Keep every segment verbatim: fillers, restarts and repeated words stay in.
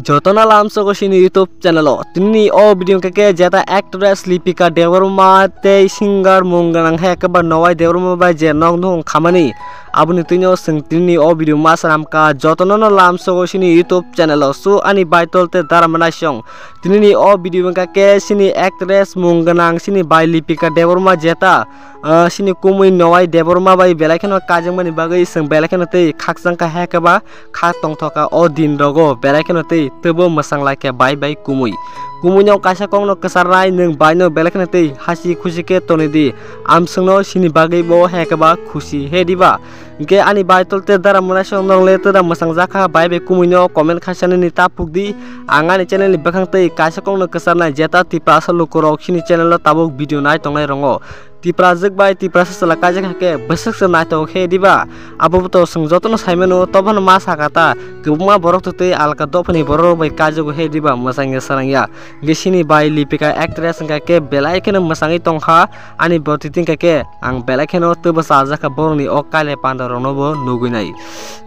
Jotono lamsogo chini YouTube channel o. Tinini o video hwnkha khe jeta actress Lipika Debbarma tei singer mung gwnang hai khe ba Nowai Debbarma bai je nok nukhung khamani, aboni twino chwng tinini o video ma swnamkha. Jotono no lamsogo chini YouTube channel o. So ani baitol tei dara manaisong, tinini o video hwnkha khe chini actress mung gwnang chini bai Lipika Debbarma jeta ah, chini kumui Nowai Debbarma bai belai kheno kaijakmani bagwi chwng belai kheno tei khakchangkha hai khe ba kha tongthokha o din rogo belai kheno tei teibo mwchang laikha bai bai kumui. Kumui no kaisa kokno kwcharnai, nwng bai no belai kheno tei hasi khusi khe tonwi di, amswkno chini bagwi bo hai khe ba khusi he diba. Hwnkhe ani baitol tei dara manaisong norok le tei da mwchangjakha bai bai kumui no comment khaisa nini ta phuk di. Ang ani channel ni bwkhang tei kaisa kokno kwcharnai jeta Tiprasa lukurok chini channel o tabuk video nai tongnai rongo. Tiprajwk bai Tiprasa chwla kaijak hai khe bwswk se naithok khe diba? Abo bo to chwng jotono sai mano, tobono ma sakha ta, kwbangma borok to tei alka dophani borok rok bai kaijago he diba mwchangya srangya. Hwnkhe chini bai Lipika actress hwnkha khe belai kheno mwchangwi tongkha, ani bwtwi tongkha khe ang belai kheno twbo chajakha borokni o kailai panda rokno bo nugwi nai.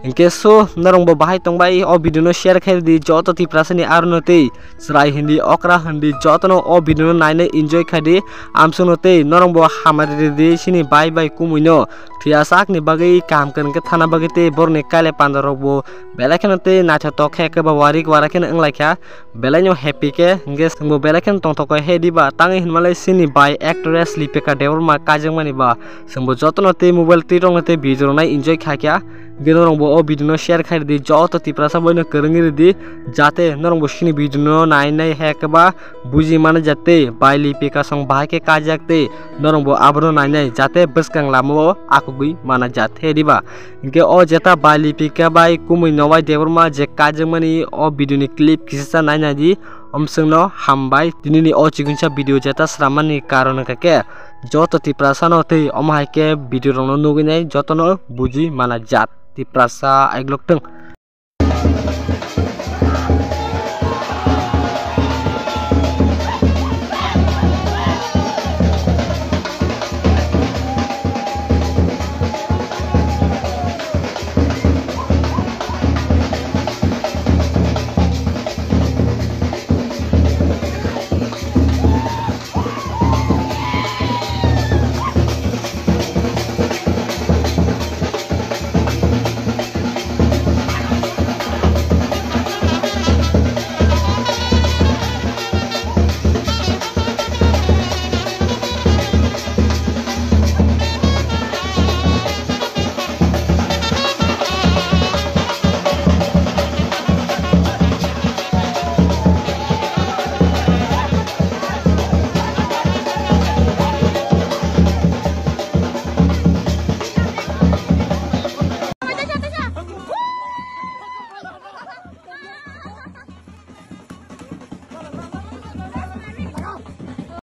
Hwnkhe so norok bo bahai tongbai o video no share khaidi joto Tiprasa ni arono tei chwrai hindi, okra hindi, jotono o video no nainai enjoy khaidi. Amsukno tei norok bo hamari ridi chini bai bai kumui no thwiya sakni bagwi kaham kwrwng khe thana bagwi tei borokni kailai panda rok bo belai kheno tei naithotok khe khe ba warik warak kheno wnglaikha, belai no happy khe. Hwnkhe chwngbo belai kheno tongthok khe he diba, tangwi hinmalai chini bai actress Lipika Debbarma kaijakmani ba chwngbo jotono tei mobile twi rokno tei video rok nai enjoy khaikha. Hwnkhe norokbo o video no share khai ridi, joto Tiprasa boino kwrwngwi ridi, jate norokbo chini video no nai nai hai khe ba buji mano jate bai Lipika song bahai khe kaijak tei norokbo abono nai nai jate bwskang lamao akhogwi mana jat he diba. Hwnkhe o jeta bai Lipika bai kumui Nowai Debbarma je kaijakmani o video ni clip kisa nai nai di, omswkno hambai. Tinini o chikonsa video jeta swrammani karon hwnkha khe joto Tiprasa no tei omo hai khe video rokno nugwi nai jotono buji mana jat. Tiprasa aiglok twng.